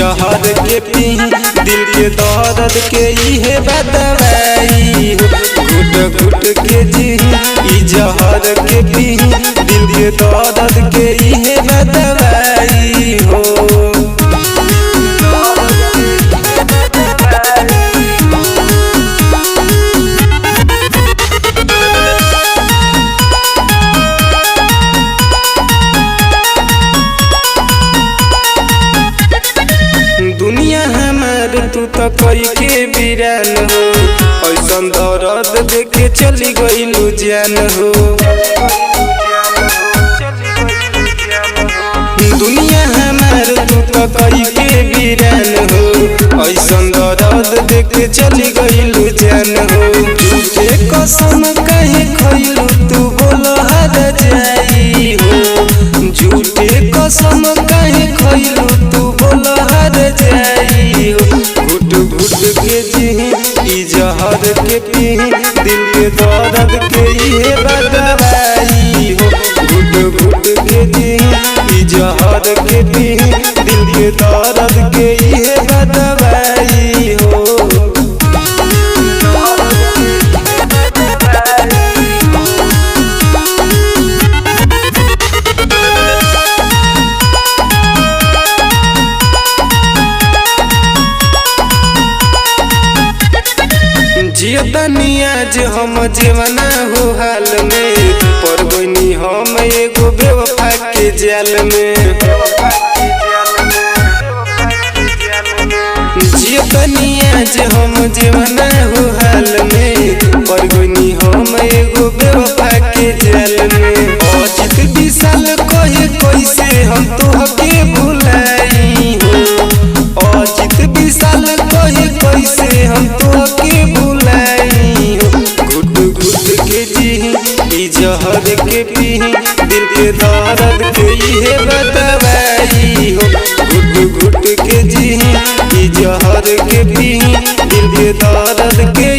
जहर के पी, दिल के दर्द के इहे बदवाई हो। घुट घुट के जी ई जहर के पी, दिल के दर्द के इहे बदवाई हो। दुनिया हमार तू तो कई के वीरान हो, ऐसन दर्द देखे चली गईलू जान हो। दुनिया हमार तू तो कई के वीरान हो, ऐसन दर्द देखे चली गईलू जान हो। झूठे कसम काहे खइलू तू बोल हर जाई हो, झूठे कसम काहे खइलू तू बोल हर जाई हो। घुट घुट के जी ई जहर के पी, दिल के दर्द के इहे बदवाई हो। घुट घुट के जी ई जहर के पी, दिल के दर्द के इहे बदवाई हो। जियतनी आज हम जीवना हो हाल में, पर गईनी हम एगो बेवफा के जाल में। जियतनी आज हम जीवना हो हाल में, पर गईनी हम एगो बेवफा के जाल में। अजित विशाल कहे कैसे हम तोहके भुलाई हो, अजित विशाल कहे कैसे हम तोहके भुलाई हो। घुट घुट के जी ई जहर के पी, दिल के दर्द के इहे बदवाई हो। घुट घुट के जी ई जहर के पी, दिल के दर्द के